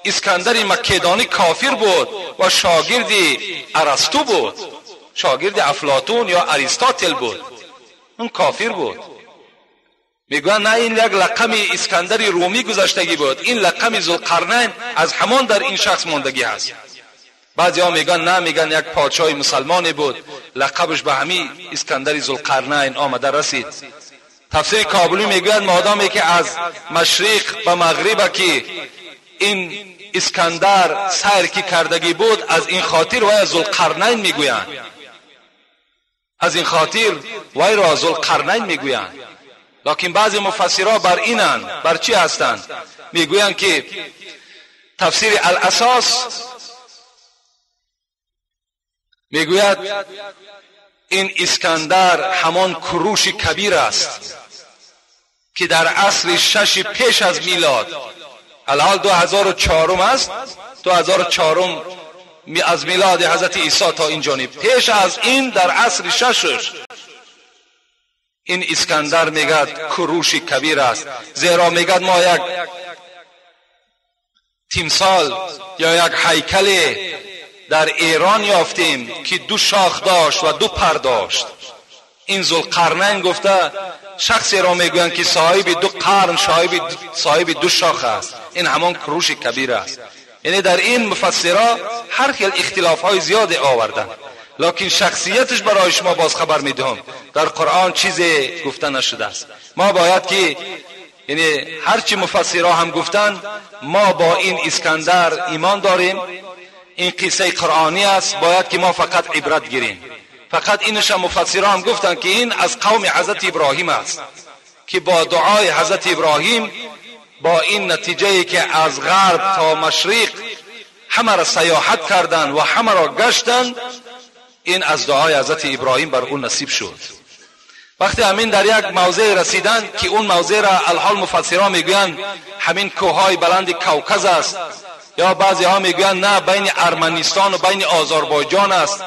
اسکندر مکدانی کافر بود و شاگرد ارسطو بود، شاگرد افلاطون یا اریستاتل بود، اون کافر بود. میگوین نه، این یک لقم اسکندر رومی گذشتگی بود، این لقم ذوالقرنین از همان در این شخص ماندگی هست. بعضی ها میگن نه، میگن یک پادشاه مسلمانی بود، لقبش به همی اسکندر ذوالقرنین آمده رسید. تفسیر کابلی میگوید مادامی که از مشرق به مغرب که این اسکندر سیر کی کردگی بود، از این خاطر وی ذوالقرنین میگویند، از این خاطر وی را ذوالقرنین میگویند. لکن بعضی مفسرها بر اینند، بر چی هستند؟ میگویند که تفسیر الاساس میگوید این اسکندر همان کروش کبیر است که در عصر 6 پیش از میلاد، الحال 2004 است، 2004 از میلاد حضرت عیسی تا این جانب، پیش از این در عصر 6 این اسکندر میگد کروش کبیر است، زیرا میگد ما یک تیمسال یا یک هیکل در ایران یافتیم که 2 شاخ داشت و 2 پر داشت. این ذوالقرنین گفته شخصی را میگویند که صاحب 2 قرن، صاحب 2 شاخ است، این همان کروش کبیر است. یعنی در این مفسرها هر خیل اختلاف های زیاد آوردن، لکن شخصیتش برای شما باز خبر میدهم در قرآن چیزی گفته نشده است. ما باید که یعنی هرچی مفسرها هم گفتن، ما با این اسکندر ایمان داریم، این قصه قرآنی است، باید که ما فقط عبرت گیریم. فقط اینش هم مفسرها هم گفتن که این از قوم حضرت ابراهیم است که با دعای حضرت ابراهیم با این نتیجه که از غرب تا مشرق همه را سیاحت کردند و همه را گشتند، این از دعای حضرت ابراهیم بر اون نصیب شد. وقتی همین در یک موضع رسیدند که اون موضع را الحال مفسران میگویند همین کوههای بلند کوکز است، یا بعضی ها میگویند نه بین ارمنستان و بین آذربایجان است،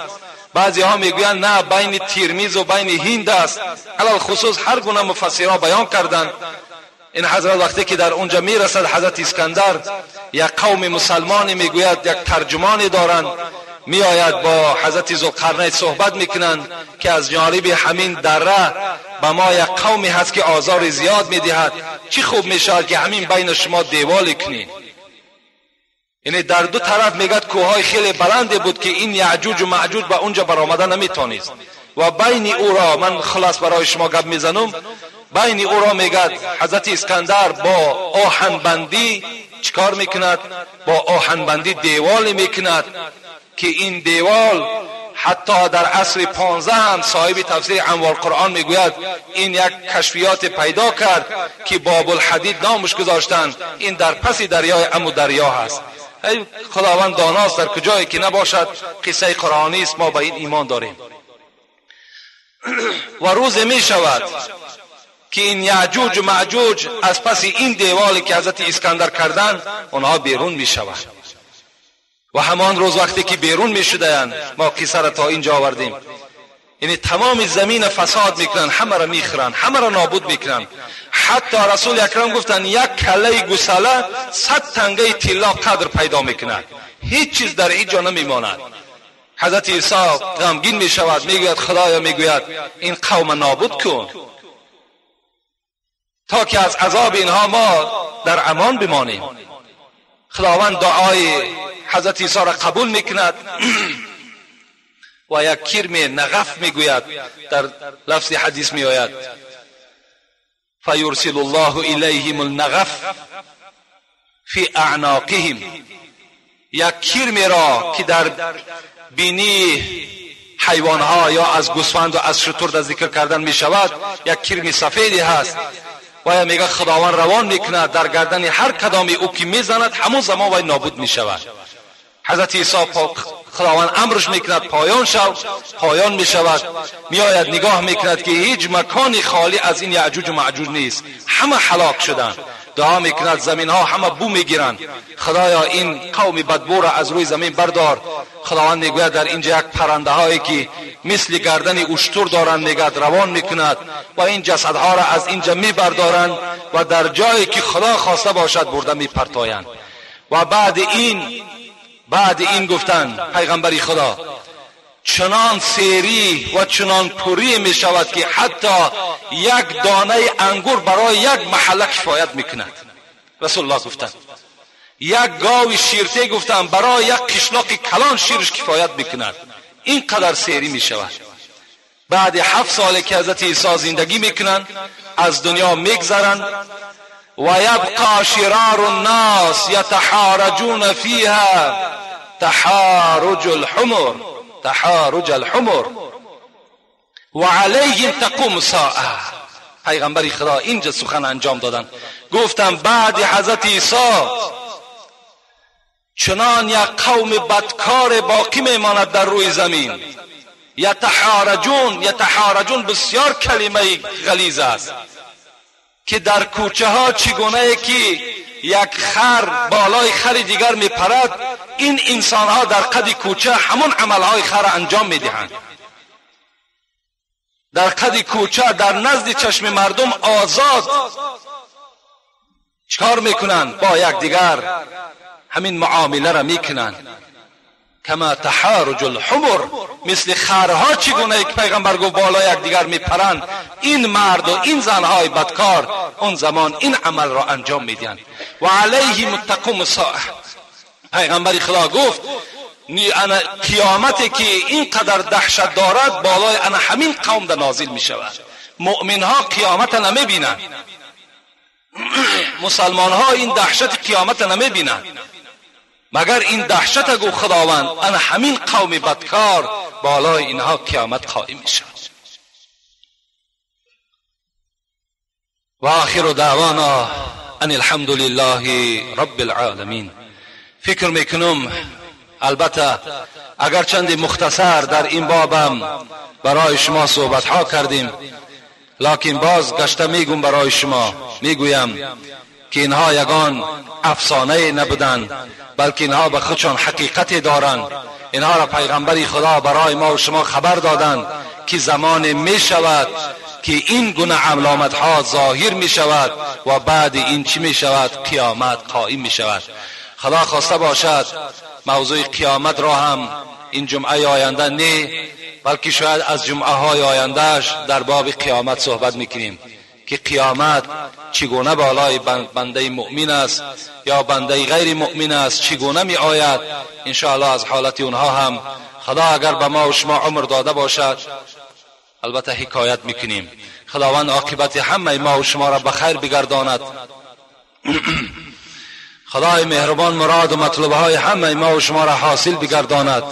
بعضی ها میگویند نه بین تیرمیز و بین هند است. علی الخصوص هر گونه مفسرها بیان کردند. این حضرت وقتی که در اونجا میرسد، حضرت اسکندر یک قوم مسلمانی میگوید یک ترجمانی دارند، میآید با حضرت ذوالقرنین صحبت میکنند که از جانب همین دره به ما یک قومی هست که آزار زیاد میدهد، چی خوب میشود که همین بین شما دیوال کنید. یعنی در دو طرف میگد کوههای خیلی بلند بود که این یعجوج و معجوج به اونجا برآمده نمیتونست و بین او را، من خلاص برای شما گپ میزنم، بین او را میگد حضرت اسکندر با آهنبندی چیکار میکند؟ با آهنبندی دیوال میکند که این دیوال حتی در عصر 15 هم صاحب تفسیر انوار قرآن میگوید این یک کشفیات پیدا کرد که باب الحدید نامش گذاشتند، این در پس دریای امو دریا هست. ای خداوند داناست در کجایی که نباشد، قصه قرآنی است، ما به این ایمان داریم. و روز می شود که این یعجوج و معجوج از پس این دیوالی که حضرت اسکندر کردند آنها بیرون می شوند. و همان روز وقتی که بیرون می شدند، ما قصه را تا اینجا آوردیم، یعنی تمام زمین فساد میکنن، همه را میخورن، همه را نابود میکنن. حتی رسول اکرم گفتن یک کله گوساله 100 تنگه طلا قدر پیدا میکند، هیچ چیز در اینجا نمیماند. حضرت عیسی غمگین میشود، میگوید خدایا، میگوید این قوم نابود کن تا که از عذاب اینها ما در امان بمانیم. خداوند دعای حضرت عیسی را قبول میکند و یک کرم نغف میگوید، در لفظ حدیث میآید فیرسل الله الیهم النغف فی اعناقهم، یک کرم را که در بینی حیوانها یا از گوسفند و از شتر در ذکر کردن میشود، یک کرم سفیدی هست و میگه خداوند روان میکند در گردن هر کدامی او که میزند همون زمان وای نابود میشود. حضرت عیسی خداوند امرش میکند پایان شو، پایان میشود. میآید نگاه میکند که هیچ مکانی خالی از این یعجوج و معجوج نیست، همه هلاک شدند. دعا میکند زمین ها همه بو میگیرند، خدایا این قوم بدبو را از روی زمین بردار. خداوند میگوید در اینجا یک پرنده هایی که مثل گردن اشتر دارند میگد روان میکند و این جسدها را از اینجا میبردارند و در جایی که خدا خواسته باشد برده میپرتایند. و بعد این گفتن پیغمبری خدا چنان سیری و چنان پوری می شود که حتی یک دانه انگور برای یک محله کفایت میکند. رسول الله گفتند یک گاو شیرته گفتند برای یک قشلاق کلان شیرش کفایت میکند. این قدر سیری می شود. بعد 7 سال که حضرت عیسی زندگی میکنند از دنیا میگذرند و یبقى شرار الناس یتحارجون فیها تحارج الحمر، تحارج الحمر و علیهم تقوم الساعه. پیغمبر خدا اینجا سخن انجام دادن، گفتم بعد حضرت عیسی چنان یک قوم بدکار باقی میماند در روی زمین. یتحارجون، یتحارجون بسیار کلمه غلیظ است که در کوچه ها چگونه که یک خر بالای خر دیگر میپرد، این انسان ها در قد کوچه همون عملهای خر انجام میدهند. در قد کوچه در نزد چشم مردم آزاد چکار میکنند؟ با یک دیگر همین معامله را میکنند. کما تحارج الحمر، مثل خرها چگونه یک پیغمبر گفت بالای یک دیگر میپرند، این مرد و این زنهای بدکار اون زمان این عمل را انجام میدهند. و علیهم تقوم الساعه. پیغمبر خدا گفت قیامتی که اینقدر دهشت دارد بالای انا همین قوم در نازل میشود. مؤمن ها قیامت نمیبینند، مسلمان ها این دهشت قیامت نمیبینند، مگر این دهشت گو خداوند انا همین قوم بدکار بالای اینها قیامت قائم میشود. و آخر دعوانا ان الحمد لله رب العالمین. فکر میکنم البته اگر چند مختصر در این بابم برای شما صحبت ها کردیم، لکن باز گشته میگم برای شما، میگویم که اینها یگان افسانه نبودند، بلکه اینها به خودشان حقیقت دارند. اینها را پیغمبر خدا برای ما و شما خبر دادند که زمان می شود که این گونه علامت ها ظاهر می شود و بعد این چی می شود؟ قیامت قائم می شود. خدا خواسته باشد موضوع قیامت را هم این جمعه آینده نه، بلکه شاید از جمعه های آیندهش در باب قیامت صحبت میکنیم که قیامت چگونه بالای بنده مؤمن است یا بنده غیر مؤمن است، چگونه می آید. انشاءالله از حالت اونها هم خدا اگر به ما و شما عمر داده باشد البته حکایت میکنیم. خداوند عاقبت همه ما و شما را به خیر بگرداند. خدای مهربان مراد و مطلوب های همه ما و شما را حاصل بگرداند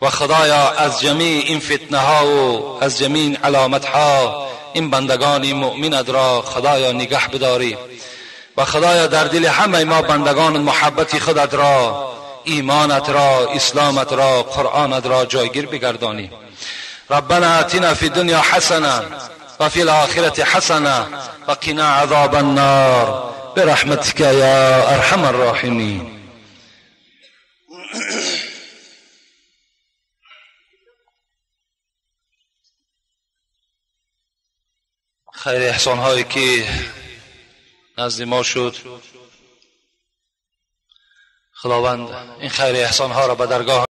و خدایا از جمیع این فتنه ها و از جمیع علامت ها این بندگان مؤمنت را خدایا نگه بداری و خدایا در دل همه ما بندگان محبت خودت را، ایمانت را، اسلامت را، قرآنت را جایگیر بگردانی. ربنا آتنا فی الدنیا حسنه و فی الآخرة حسنه و قنا عذاب النار برحمتك یا ارحم الراحمین. خیر احسان هایی که نزد ما شد، خداوند این خیر احسان ها را به درگاه